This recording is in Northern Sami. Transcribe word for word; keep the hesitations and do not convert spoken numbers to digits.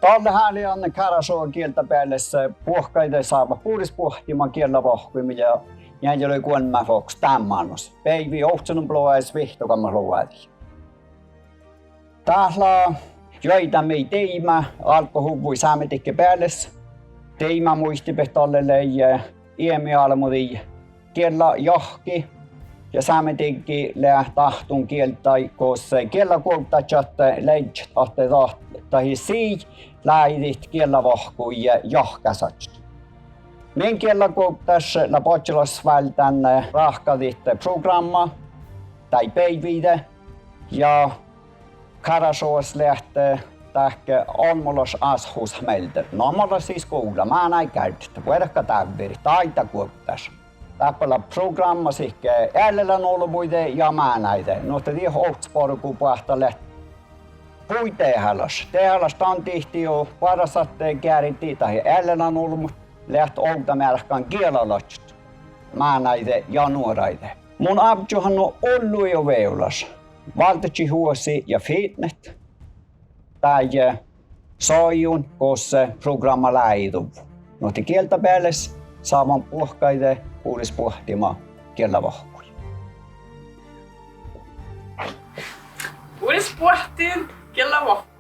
Dalle háliidan Kárášjoga gieldabeales buohkaide sávvat bures buohtima giellavahkui mii lea njealljelogi goalmmát lohkus dán mánumis. Beaivvi ovccinuppelogis vihttalogi logádii. Dát lea juoidá mii diibmá álggahuvvui sámedikki bealis. Diibmá muitibehtet dalle lei, eh, eamiálbmotii giella jahkki ja sámedikki lea dáhtun gielddaid gos, eh, giellaguovddážat leat ahte dat, dahje sii láidit giellavahkui jahkásaččat. Min giellaguovddáš lea badjelaš váldán, eh, ráhkadit, eh, prográmma dáid beaivviide ja Kárášjogas leat, eh, dahje olmmolaš ásahusat mielde. Namalaš sii skuvla, mánáid gárdit, vuorkádávverit, dáidaguovddáš. Dáppe lea prográmma sihke eallilanolbmuide ja mánáide. Nu ahte dieid ovttasbargu boahtá leat buidet dehálaš. Dehálaš dan dihte juo boarrásatgeardi dahje eallilanolbmot leat ovdamearkan gielalaččat mánáide ja nuoraide. Mun ávžžuhan nu ollu juo vejolaš váldaččat oasi ja fitnet dáid, eh, sajun gos, eh, prográmma láiduvvo. Nu ahte gieldabeales sávan buohkaide bures buohtima giellavahkui. Bures buohtin giellavahkui.